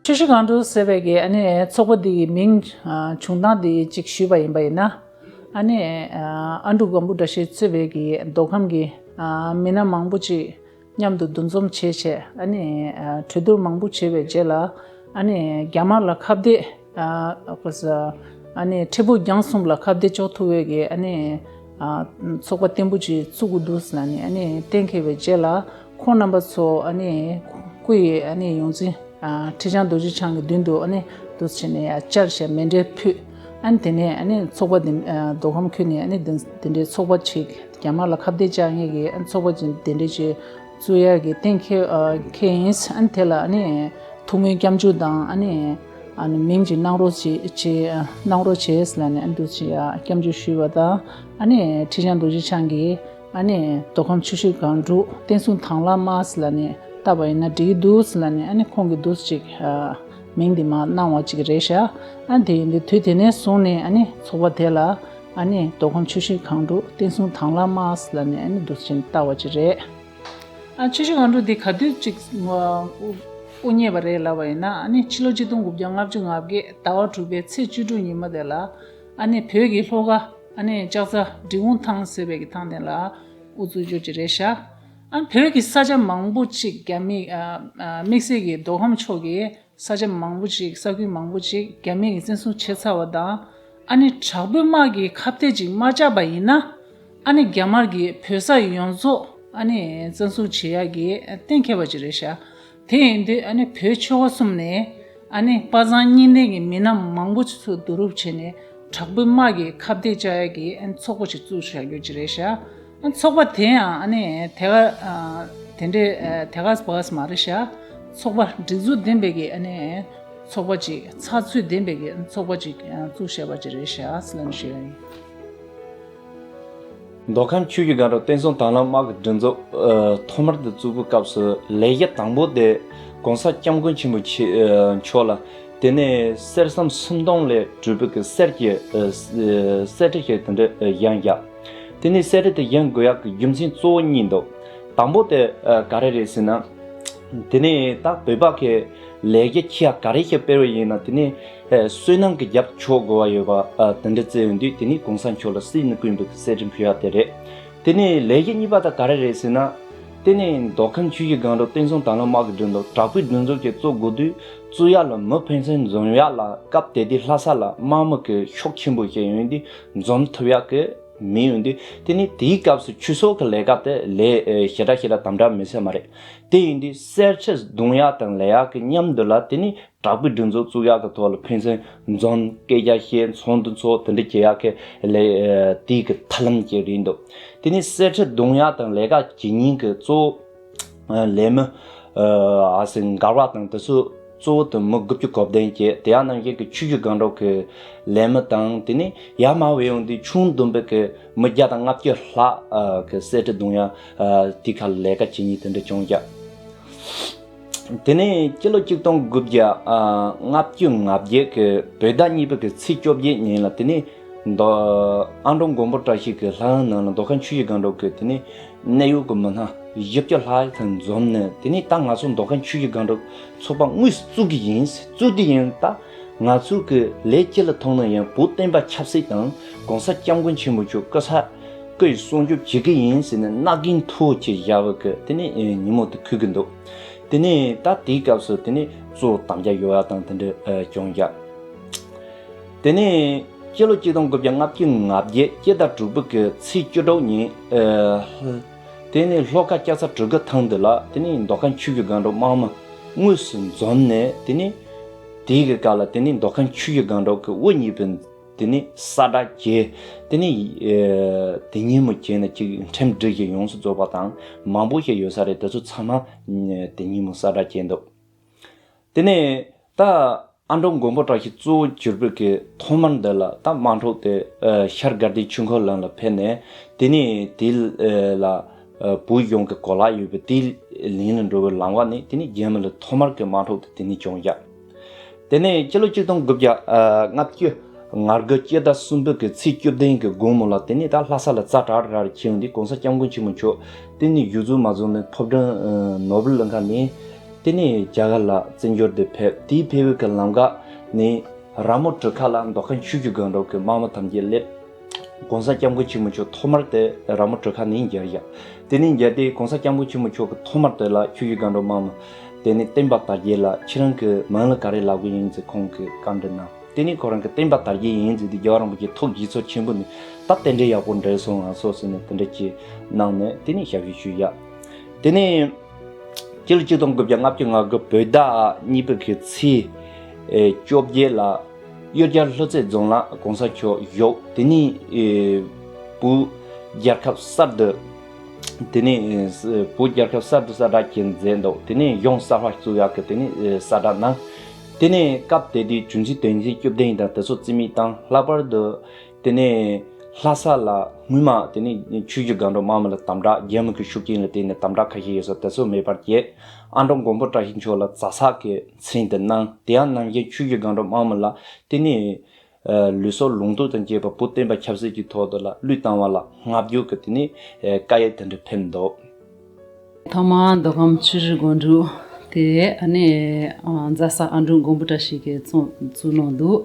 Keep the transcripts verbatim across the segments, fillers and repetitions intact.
ཆུ་བཞི་སྒང་དྲུག་ཟེར་བའི་གི་ཨ་ནི་ཚོགས་པ་འདི་གི་མིང་ཨ་བྱུང་སྟངས་འདི་གཅིག་ཞུས་པ་ཡིན་པ་ཡིན་ན། ཨ་ནི་ཨ་ཨ་འབྲུག་སྒམ་པོ་དགྲ་ཤོས་གཙོས་པའི་གི་མདོ་ཁམས་ཀྱི་ཨ་མི་སྣ་མང་པོ་ཅིག་མཉམ་དུ་འདུ་འཛོམས་བྱས་བྱས། ཨ་ནི་ཨ་གྲོས་བསྡུར་མང་པོ་བྱས་པའི་རྗེས་ལ། ཨ་ནི་རྒྱ་དམར་ལ་ཁ་གཏད། ཨ་ཁོ་ས་ཨ་ནི་ཁྲི་ཕུག་རྒྱང་གསུམ་ལ་ཁ་གཏད་གཅོག་ཐུབ་པའི་གི་ཨ་ནི་ཨ་ཚོགས་པ་བརྟན་པོ་ཅིག་བཙུགས་དགོས་འདུག་ཟེར་ནས་ཨ་ནི་གཏན་འཁེལ་བའི་རྗེས་ལ། ཁོང་རྣམ་པ་ཚོ་ཨ་ནི་སྐུ་ཡི་ཨ་ནི་ཡོངས་འཛིན་ཨ་ཁྲི་བྱང་རྡོ་རྗེ་འཆང་གི་མདུན་དུ་ཨ་ནི་འདུག་སེ་བྱས་ནས་ཡ་བཅར་བྱས་མཎྜལ་ཕུལ། ཨ་ནི་དེ་ནས་ཨ་ནི་ཚོགས་པ་འདི་ཨ་མདོ་ཁམས་ཁུལ་ནས་ཨ་ནི་འདི་འདི་འདྲའི་ཚོགས་པ་ཅིག་རྒྱ་དམར་ལ་ཁ་གཏད་བཅག་མཁན་གྱི་ཨ་ནི་ཚོགས་པ་ཅིག་འདི་འདྲའི་ཅིག་བཙུགས་ཡག་གི་གཏན་འཁེལ་ཨ་འཁེལ་ཡིན། ཨ་ནི་དེ་ལ་ཨ་ནི་ཐུགས་སྨོན་སྐྱབས་འཇུག་དང་། ཨ་ནི་ཨ་ནི་མིང་ཅིག་གནང་རོགས་བྱེད་བྱེད་གནང་རོགས་བྱེད་ཟེར་ལབ་ནས་ཨ་ནི་འདུག་སེ་བྱས་ཡ་སྐྱབས་འཇུག་ཞུས་པ་དང་། ཨ་ནི་ཁྲི་བྱང་རྡོ་རྗེ་འཆང་གིས་ཨ་ནི་མདོ་ཁམས་ཆུ་བཞི་སྒང་དྲུག་བསྟན་སྲུང་དྭང་བླངས་དམག་ཟེར་ལབ་ནས་བཏགས་པ་ཡིན་ན་འགྲིག་གི་འདུག་ཟེར་ལབ་ནས། ཨ་ནི་ཁོང་གིས་འདུག་སེ་ཅིག་ཨ་མིང་འདི་མར་གནང་བ་ཅིག་རེད་ཤག་ཨ་ནི་དེ་ཡིན་དུས་དུས་དེ་ནས་བཟུང་ནས་ཨ་ནི་ཚོགས་པ་དེ་ལ་ཨ་ནི་མདོ་ཁམས་ཆུ་བཞི་སྒང་དྲུག་བསྟན་སྲུང་དྭང་བླངས་དམག་ཟེར་ལབ་ནས་ཨ་ནི་འདུག་སེ་བྱས་ནས་བཏགས་པ་ཅིག་རེད། ཨ་ཆུ་བཞི་སྒང་དྲུག་འདི་ག་དུས་ཅིག་དབུ་དབུ་བརྙེས་པ་རེད་ལབ་པ་ཡིན་ན། ཨ་ནི་ཕྱི་ལོ་ཆིག་སྟོང་དགུ་བརྒྱ་ལྔ་བཅུ་ང་བརྒྱད་ཟླ་བ་དྲུག་པའི་ཚེས་བཅུ་དྲུག་ཉིན་མོ་དེ་ལ། ཨ་ནི་བོད་ཀྱི་ལྷོ་ཁ་ཨ་ནི་ལྕགས་རྩ་འབྲི་གུང་ཐང་ཟེར་བའི་གི་ཐང་དེ་ལ་དབུ་བཙུགས་རྒྱུ་ཅིག་རེད་ཤག་ཨ་བོད་ཀྱི་ས་ཆ་མང་པོ་ཅིག་རྒྱ་མི་ཨ་ཨ་དམིགས་བསལ་གྱི་མདོ་ཁམས་ཕྱོགས་ཀྱི་ས་ཆ་མང་པོ་ཅིག་ས་ཁུལ་མང་པོ་ཅིག་རྒྱ་མི་གིས་བཙན་བཟུང་བྱས་ཚར་བ་དང་། ཨ་ནི་དྲག་པོའི་དམག་གིས་ཁ་གཏད་ཅིག་མ་བཅག་པ་ཡིན་ན། ཨ་ནི་རྒྱ་དམར་གྱིས་བོད་ས་ཡོངས་རྫོགས་ཨ་ནི་བཙན་བཟུང་བྱེད་ཡག་གི་གཏན་འཁེལ་བ་ཅིག་རེད་ཤག་དེ་ཡིན་དུས་ཨ་ནི་བོད་ཆོལ་ཁ་གསུམ་ནས་ཨ་ནི་དཔའ་མཛངས་གཉིས་ལྡན་གྱི་མི་སྣ་མང་པོ་ཅིག་ཚུར་བསྡུ་རུབ་བྱས་ནས་དྲག་པོའི་དམག་གིས་ཁ་གཏད་བཅག་ཡག་གི་ཨ་ནི་ཚོགས་པ་ཅིག་བཙུགས་བཞག་རྒྱུ་ཅིག་རེད་ཤག་ཨ་ནི་ཚོགས་པ་དེ་ཡང་ཨ་ནི་དེ་ག་ཨ་དེ་འདྲའི་ཨ་དེ་ག་བ་ག་ས་མ་རེད་ཤག་ཚོགས་པ་སྒྲིག་འཛུགས་ལྡན་པའི་གི་ཨ་ནི་ཚོགས་པ་ཅིག་ཚགས་ཚུད་ལྡན་པའི་གི་ཚོགས་པ་ཅིག་ཨ་བཙུགས་བཞག་པ་ཅིག་རེད་ཤག་ཟེར་ལབ་ནས་ཞུ་ཡ་ཡིན། མདོ་ཁམས་ཆུ་བཞི་སྒང་དྲུག་བསྟན་སྲུང་དྭང་བླངས་དམག་གི་སྒྲིག་འཛུགས་ཨ་ཐོག་མར་དུ་བཙུགས་པའི་སྐབས་སུ་ལས་གཞི་དང་པོ་དེ་༸གོང་ས་༸སྐྱབས་མགོན་ཆེན་པོ་ཆེ་ཨ་མཆོག་ལ། དེ་ནས་གསེར་ཟམ་སུམ་སྟོང་ལས་གྲུབ་པའི་གི་གསེར་གྱི་ཨ་གསེར་ཁྲི་ཞིག་དེ་འདྲ་བཞེངས་བཞག་དེ་ནས་གསེར་ཁྲི་དེ་བཞེངས་དགོས་ཡག་གི་རྒྱུ་མཚན་གཙོ་བོ་གཉིས་འདུག་དང་པོ་དེ་ཨ་ག་རེ་རེད་ཟེར་ན། དེ་ནས་ད་བོད་པ་གི་ལས་ཀ་ཆེ་ཡ་ག་རེ་ཞིག་སྤེལ་བ་ཡིན་ན། དེ་ནས་ཨ་བསོད་ནམས་ཀྱི་རྒྱབ་ཕྱོགས་དགོས་པ་ཡོད་པ་ཨ་དེ་འདྲ་བརྩིས་ཡོང་དུས། དེ་ནས་༸གོང་ས་མཆོག་ལ་སྲིད་ནས་བསྐུས་པའི་གསེར་ཁྲི་ཕུལ་ཡ་དེ་རེད། དེ་ནས་ལས་གཞི་གཉིས་པ་ད་ག་རེ་རེད་ཟེར་ན། དེ་ནས་མདོ་ཁམས་ཆུ་བཞི་སྒང་དྲུག་བསྟན་སྲུང་དྭང་བླངས་དམག་གི་སྒྲིག་འཛུགས་དྲག་པོའི་སྒྲིག་འཛུགས་ཅིག་བཙུགས་དགོས་དུས། བཙུགས་ཡ་ལ་མི་ཕན་ཚུན་འཛོམས་ཡ་ལ་སྐབས་དེ་དུས་ལྷ་ས་ལ་དམག་མི་གི་ཤུགས་ཆེན་པོ་ཞིག་ཡོང་དུས་འཛོམས་ཐུབ་ཡ་གི་མི་ཡོང་དུས། དེ་ནས་དེའི་སྐབས་སུ་ཆོས་ཚོགས་ཀྱི་ལས་ཀ་དེ་ལས་ཨེ་ཞེ་དྲག་ཞེ་དྲག་དམ་དྲག་མི་བྱེད་མ་རེད། དེ་ཡིན་དུས་གསེར་ཁྲི་རྡུང་ཡག་དང་ལས་ཡག་གི་མཉམ་དུ་ལ། དེ་ནས་དྲག་པོའི་སྒྲིག་འཛུགས་བཙུགས་ཡག་གི་ཐོག་ལ་ཕན་ཚུན་འཛོམས་སྐད་ཆ་བཤད། ཚོགས་འདུ་ཚོགས། དེ་འདྲ་བྱེད་ཡག་གི་ལས་ཨེ་དེའི་གི་ཐབས་ལམ་ཅིག་རེད་འདུག་དེ་ནས་གསེར་ཁྲི་རྡུང་ཡག་དང་ལས་ཀ་བྱེད་མཁན་གྱི་གཙོ་བོ་ཨ་ལས་མི་ཨ་ཟེར་འགལ་བ་དང་དེ་ཚོ་གཙོ་བོ་དེ་མི་དགུ་བཅུ་གོ་བདུན་བྱས། དེ་ཡང་ནང་བཞིན་གྱི་ཆུ་བཞི་སྒང་དྲུག་གི་ལས་མི་དང་། དེ་ནས་ཡར་མར་བས་ཡོང་དུས་ཆུང་དུམ་པའི་གི་མི་བརྒྱ་དང་ལྔ་བཅུ་ལྷག་ཨ་གི་གསེར་ཁྲི་རྡུང་ཡག་ཨ་དེ་ཁ་ལས་ཀ་བྱེད་མཁན་དེ་འདྲ་བྱུང་བྱས། དེ་ནས་སྤྱི་ལོ་གཅིག་སྟོང་དགུ་བརྒྱ་ཨ་ལྔ་བཅུ་ང་བརྒྱད་ཀྱི་བོད་ཟླ་གཉིས་པའི་གི་ཚེས་བཅོ་བརྒྱད་ཉིན་ལ། དེ་ནས་མདོ་ཨ་འབྲུག་མགོན་པོ་བཀྲ་ཤིས་ཀྱི་ལྷ་ཁང་ནང་ལ་མདོ་ཁམས་ཆུ་བཞི་སྒང་དྲུག་གི་དེ་ནས་གནད་ཡོད་ཀྱི་མི་སྣ་བཞི་བཅུ་ལྷག་ཙམ་འཛོམས་ནས། དེ་ནས་ད་ང་ཚོ་མདོ་ཁམས་ཆུ་བཞི་སྒང་དྲུག་ཚོགས་པ་དངོས་སུ་བཙུགས་ཀྱི་ཡིན། བཙུགས་དེ་ཡིན། ད་ང་ཚོ་གི་ལས་ཅི་ལ་ཐོག་ན་ཡང་བོད་བསྟན་པ་ཆབ་སྲིད་དང་༸གོང་ས་༸སྐྱབས་མགོན་ཆེན་པོ་མཆོག་སྐུ་ཚེ་སྐུ་ཡི་སྲུང་སྐྱོབ་བྱེད་ཀྱི་ཡིན་ཟེར་ནས་མནའ་གན་མཐོ་བོ་ཅིག་བཞག་པའི་གི་དེ་ནས་ཨེ་ཉིན་མོ་དེ་འཁེལ་གྱི་འདུག་དེ་ནས་ད་དེའི་སྐབས་སུ་དེ་ནས་གཙོ་བོ་དམ་བཅའ་ཡོད་ཡ་དང་དེ་འདྲ་ཨ་བྱུང་བཞག་དེ་ནས་སྤྱི་ལོ་གཅིག་སྟོང་དགུ་བརྒྱ་ལྔ་བཅུ་ང་བརྒྱད་སྤྱི་ཟླ་དྲུག་པའི་གི་ཚེས་བཅུ་དྲུག་ཉིན་ཨ་དེ་ནས་ལྷོ་ཁ་ལྕགས་རྩ་གྲུ་གུ་ཐང་དེ་ལ་དེ་ནས་མདོ་ཁམས་ཆུ་བཞི་སྒང་དྲུག་དམག་མི་དངོས་སུ་འཛོམས་ནས། དེ་ནས་དེའི་གི་སྐབས་ལ་དེ་ནས་མདོ་ཁམས་ཆུ་བཞི་སྒང་དྲུག་གི་དབུ་བརྙེས་པའི་དེ་ནས་གསལ་བསྒྲགས་བྱས། དེ་ནས་ཨེ་དེ་ཉིན་མོ་བྱས་ནས་ཅིག་ཁྲིམས་སྒྲིག་ཞིག་ཡོངས་སུ་རྫོགས་པ་དང་མང་པོ་ཞིག་ཡོད་ས་རེད། དེ་ཚོ་ཚང་མ་དེ་ཉིན་མོ་གསལ་བསྒྲགས་བྱས་འདུག་དེ་ནས་ད་ཨ་འབྲུག་མགོན་པོ་བཀྲ་ཤིས་གཙོ་བོ་གྱུར་པའི་གི་ཐོག་མར་འདི་ལ་ད་དམག་འཁྲུག་དེ་ཨེ་ཤར་དགའ་ལྡན་ཆོས་འཁོར་གླིང་ལ་ཕེབས་ནས། དེ་ནས་དེ་ལ་ཨེ་བོད་གཞུང་གི་གོ་ལ་ཡོད་པའི་དེ་གླིང་ལ་འགྲོ་བའི་ལམ་བར་ནས། དེ་ནས་རྒྱ་མི་ལ་ཐོག་མར་གྱི་དམག་འཁྲུག་དེ་དེ་ནས་བྱུང་བཞག་དེ་ནས་སྤྱི་ལོ་གཅིག་སྟོང་དགུ་བརྒྱ་ལྔ་བཅུ་ང་དགུ་སྤྱི་ཟླ་གསུམ་པའི་གི་ཚེས་བཅུ་བདུན་གྱི་དགོང་མོ་ལ། དེ་ནས་ད་ལྷ་ས་ལ་ཛ་དྲག་དྲག་ཕྱིན་ཡོང་དུས་༸གོང་ས་༸སྐྱབས་མགོན་ཆེན་པོ་མཆོག་དེ་ནས་བཞུགས་ཚུལ་མ་བཟུང་ནས་ཕོ་བྲང་ནོར་བུ་གླིང་ཁ་ནས། དེ་ནས་རྒྱ་གར་ལ་བཙན་བྱོལ་དུ་ཕེབས། དེའི་ཕེབས་པའི་གི་ལམ་ཁ་ནས་ར་མོ་གྲུ་ཁ་ལ་མདོ་ཁམས་ཆུ་བཞི་སྒང་དྲུག་གི་དམག་མི་ཐམས་ཅད་སླེབས། ༸གོང་ས་༸སྐྱབས་མགོན་ཆེན་པོ་མཆོག་ཐོག་མར་དེ་ར་མོ་གྲུ་ཁ་ནས་མཇལ་བཞག་དེ་ནས་མཇལ་ཏེ་༸གོང་ས་༸སྐྱབས་མགོན་ཆེན་པོ་མཆོག་གིས་ཐོག་མར་དེ་ལ་ཆུ་བཞི་སྒང་དྲུག་དམག་མི་དེ་ནས་བསྟན་པ་དར་རྒྱས་ལ་ཁྱེད་རང་གི་མིང་ལ་ག་རེ་ལབ་གི་ཡིན་ཟེར་ཁོང་གིས་བཀའ་འདྲི་གནང་། དེ་ནས་ཁོ་རང་གིས་བསྟན་པ་དར་རྒྱས་ཡིན་ཟེར་དུས་རྒྱལ་བ་རིན་པོ་ཆེ་ཐུགས་དགྱེས་ཚོར་ཆེན་པོ་ནས། ད་དེ་འདྲའི་ཡག་པོ་འགྲིག་སོང་ང་སོ་ཟེར་ནས་དེ་འདྲ་ཅིག་གནང་ནས་དེ་ནས་ཞབས་ཕྱི་ཞུས་བཞག་དེ་ནས་སྤྱི་ལོ་གཅིག་སྟོང་དགུ་བརྒྱ་ལྔ་བཅུ་ང་དགུ་བོད་ཟླ་གཉིས་པའི་གི་ཚེས་ཨེ་བཅོ་བརྒྱད་ལ་གཡུལ་རྒྱལ་ལྷུ་རྩེ་རྫོང་ལ་གོང་ས་མཆོག་བཞུགས། དེ་ནས་ཨེ་བོད་རྒྱལ་ཁབ་གསར་དུ། དེ་ནས་ཨེ་བོད་རྒྱལ་ཁབ་གསར་དུ་གསལ་བསྒྲགས་ཅིག་མཛད་འདུག་དེ་ནས་གཞུང་གསར་པ་བཙུགས་ཡག་གི་དེ་ནས་ཨེ་གསལ་བསྒྲགས་གནང་། དེ་ནས་སྐབས་དེ་དུས་བྱུང་ཚེས་དོན་ཚན་བཅུ་བདུན་ཡིན་དང་དེ་ཚོ་རྩིས་མེད་བཏང་། ལྷག་པར་དུ་དེ་ནས་ལྷ་ས་ལ་སྔོན་མ་དེ་ནས་ཆུ་བཞི་སྒང་དྲུག་དམག་མི་ལ་དམ་དྲག་རྒྱལ་མོ་གི་ཤུགས་རྐྱེན་ལ་བརྟེན་ནས་དམ་དྲག་ཁ་ཤས་ཡོད་ས་དེ་ཚོ་མེད་པར་བྱས། ཨ་འབྲུག་མགོན་པོ་བཀྲ་ཤིས་མཆོག་ལ་ཛ་སག་གི་མཚན་དེ་གནང་། དེ་ཡང་ནང་བཞིན་ཆུ་བཞི་སྒང་དྲུག་དམག་མི་ལ་དེ་ནས་ལུས་སྲོག་ལོངས་སྤྱོད་དང་བཅས་པ་བོད་བསྟན་པ་ཆབ་སྲིད་ཀྱི་ཐོག་ཏུ་ལ་བློས་བཏང་བ་ལ་བསྔགས་བརྗོད་ཀྱི་དེ་ནས་བཀའ་ཡིག་དེ་འདྲ་ཕེབས་འདུག་ཐོག་མར་མདོ་ཁམས་ཆུ་བཞི་སྒང་དྲུག་དེ་ཨ་ནི་ཨ་ཛ་སག་ཨ་འབྲུག་མགོན་པོ་བཀྲ་ཤིས་ཀྱིས་བཙུགས་བཙུགས་གནང་འདུག་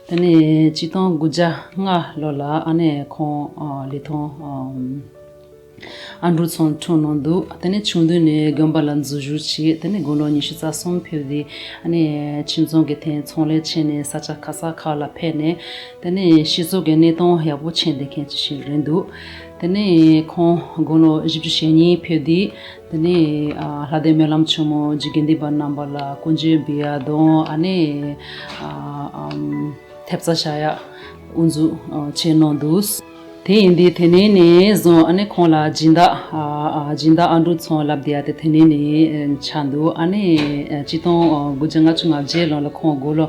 དེ་ནས་གཅིག་སྟོང་དགུ་བརྒྱ་ལྔ་ལོ་ལ་ཨ་ནི་ཁོང་ཨ་ལི་ཐང་ཨ་ཨ་འབྲུག་ཚང་འཁྲུངས་གནང་འདུག་དེ་ནས་ཆུང་དུས་ནས་དགོན་པ་ལ་འཛུལ་ཞུགས་བྱས། དེ་ནས་དགུང་ལོ་ཉི་ཤུ་རྩ་གསུམ་ཕེབས་དུས་ཨ་ནི་ཁྱིམ་ཚང་གི་ཐད་ཚོང་ལས་བྱས་ནས་ས་ཆ་ག་ས་ག་ལ་ཕེབས་ནས། དེ་ནས་སྤྱི་ཚོགས་ཀྱི་གནས་སྟངས་ཡག་པོ་ཕྱིན་བསྡད་མཁན་ཅིག་ཞིག་རེད་འདུག་དེ་ནས་ཁོང་དགུང་ལོ་བཞི་བཅུ་ཞེ་གཉིས་ཕེབས་དུས་དེ་ནས་ཨ་ལྷ་ལྡན་སྨོན་ལམ་ཆེན་མོ་རྗེ་དགེ་འདུན་པ་རྣམ་པ་ལ་སྐུ་མཇལ་འབུལ་ཡག་དང་ཨ་ནི་ཨ་ཨམ་ཐེབས་རྩ་བཞག་ཡག་དབུ་འཛུགས་ཨ་བྱས་གནང་འདུག་དེ་ཡིན་དུས་དེ་ནས་ནས་བཟུང་ཨ་ནི་ཁོང་ལ་སྦྱིན་བདག་ཨ་ཨ་སྦྱིན་བདག་ཨ་འབྲུག་ཚང་ལབ་བསྡད་ཡག་དེ་དེ་ནས་ནས་ཆགས་འདུག་ཨ་ནི་ཨ་གཅིག་སྟོང་དགུ་བརྒྱ་ལྔ་བཅུ་ང་བརྒྱད་ལོ་ལ་ཁོང་དགུང་ལོ་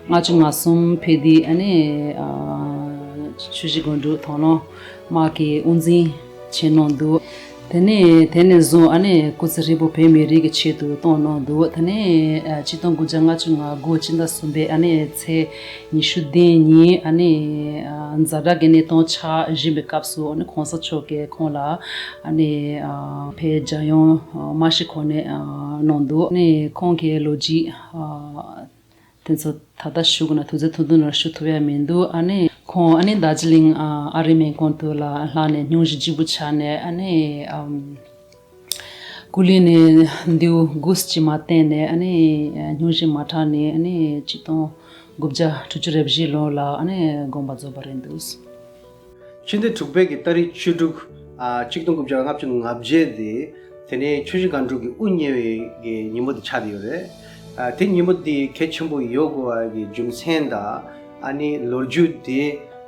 ལྔ་བཅུ་ང་གསུམ་ཕེབས་དུས་ཨ་ནི་ཨ་ཆུ་བཞི་སྒང་དྲུག་དང་བླངས་དམག་གི་དབུ་འཛིན་བྱས་གནང་འདུག་དེ་ནས་དེ་ནས་བཟུང་ཨ་ནི་སྐུ་ཚེ་ཧྲིལ་པོ་བོད་མི་རིགས་ཀྱི་ཆེད་དུ་གཏོང་གནང་འདུག་དེ་ནས་ཨ་གཅིག་སྟོང་དགུ་བརྒྱ་ལྔ་བཅུ་ང་དགུ་སྤྱི་ཟླ་གསུམ་པའི་ཨ་ནི་ཚེས་ཉི་ཤུ་བདུན་ཉིན་ཨ་ནི་ཨ་ཛ་དྲག་གི་གནས་སྟངས་ཆགས་བཞིན་པའི་སྐབས་སུ་ཨ་ནི་གོང་ས་མཆོག་གིས་ཁོང་ལ་ཨ་ནི་ཨ་ཕའི་རྒྱལ་ཡོངས་ཨ་མ་ཤི་ཁོ་ནས་ཨ་གནང་འདུག་ཨ་ནི་ཁོང་གི་ལོ་རྒྱུས་ཨ་དེ་ཚོ་ད་ལྟ་ཞུ་དགོས་ན་དུས་ཚོད་ཐུང་ཐུང་ནང་ཞུ་ཐུབ་ཡ་མི་འདུག་ཨ་ནི་ཁོང་ཨ་ནི་རྡོ་རྗེ་གླིང་ཨ་ཨ་རིའི་སྨན་ཁང་དུ་ལ་ལྷག་ནས་སྙུང་གཞི་ལྗིད་པོ་ཆགས་ནས་ཨ་ནི་ཨམ་སྐུ་ལུས་ནས་མདེའུ་དགུ་ཅིག་མར་བཏོན་ནས་ཨ་ནི་སྙུང་གཞི་མ་དྲག་ནས་ཨ་ནི་གཅིག་སྟོང་དགུ་བརྒྱ་དྲུག་ཅུ་རེ་བཞི་ལོ་ལ་ཨ་ནི་དགོངས་པ་རྫོགས་པ་རེད་འདུག་ཕྱི་ཟླ་དྲུག་པའི་གི་ཏ་རིག་བཅུ་དྲུག་ཨ་གཅིག་སྟོང་དགུ་བརྒྱ་ལྔ་བཅུ་ང་བརྒྱད་དེ། དེ་ནས་ཆུ་བཞི་སྒང་དྲུག་གི་དབུ་བརྙེས་པའི་གི་ཉིན་མོ་དེ་ཆགས་བསྡད་ཡོད་རེད། ཨ་དེ་ཉིན་མོ་དེ་གལ་ཆེན་པོ་ཡོད་དགོས་པ་གི་རྒྱུ་མཚན་དང་ཨ་ནི་ལོ་རྒྱུས་དེ་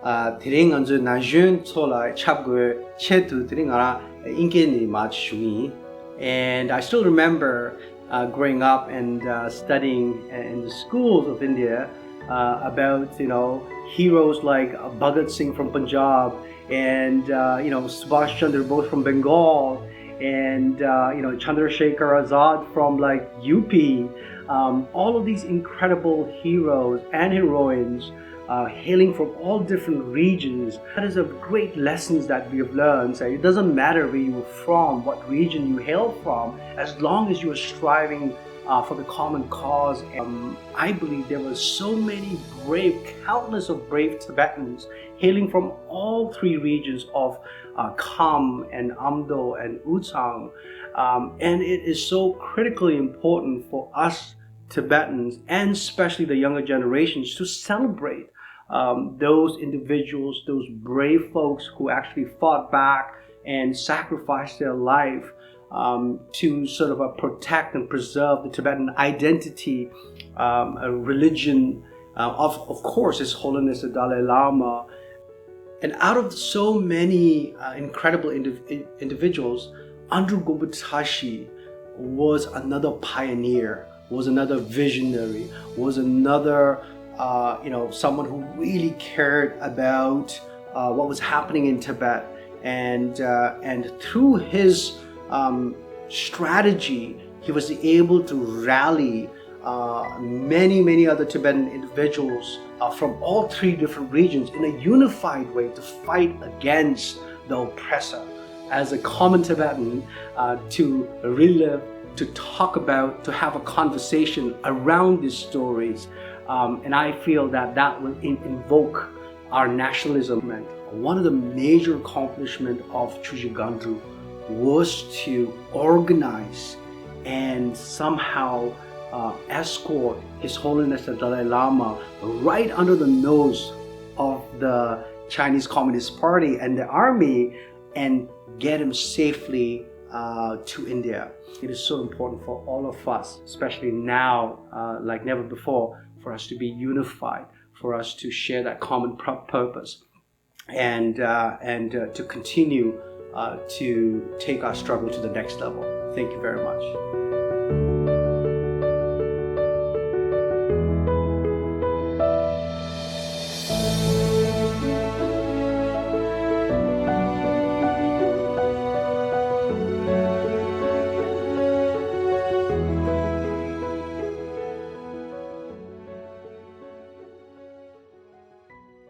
ཨ་དེ་རིང་ང་ཚོའི་ན་གཞོན་ཚོ་ལ་ཁྱབ་དགོས་ཆེད་དུ་དེ་རིང་ང་རང་དབྱིན་སྐད་ནས་མར་ཞུ་གི་ཡིན། And I still remember uh, growing up and uh, studying in the schools of India uh, about, you know, heroes like Bhagat Singh from Punjab and, uh, you know, Subhash Chandra Bose from Bengal and, uh, you know, Chandrasekhar Azad from, like, U P. Um, all of these incredible heroes and heroines uh, hailing from all different regions. That is a great lessons that we have learned. So it doesn't matter where you're from, what region you hail from, as long as you are striving uh, for the common cause. Um, I believe there were so many brave, countless of brave Tibetans hailing from all three regions of uh, Kham and Amdo and Wuchang. Um, and it is so critically important for us Tibetans, and especially the younger generations, to celebrate um, those individuals, those brave folks who actually fought back and sacrificed their life um, to sort of uh, protect and preserve the Tibetan identity, um, a religion, uh, of, of course, His Holiness the Dalai Lama, and out of so many uh, incredible indiv- individuals, Andrew Gompa Tashi was another pioneer, was another visionary, was another, uh, you know, someone who really cared about uh, what was happening in Tibet. And, uh, and through his um, strategy, he was able to rally uh, many, many other Tibetan individuals uh, from all three different regions in a unified way to fight against the oppressor. As a common Tibetan, uh, to relive to talk about, to have a conversation around these stories. Um, and I feel that that will in- invoke our nationalism. And one of the major accomplishment of Chuji Gandru was to organize and somehow uh, escort His Holiness the Dalai Lama right under the nose of the Chinese Communist Party and the army and get him safely uh, to India. It is so important for all of us, especially now, uh, like never before, for us to be unified, for us to share that common pur- purpose, and uh, and uh, to continue uh, to take our struggle to the next level. Thank you very much.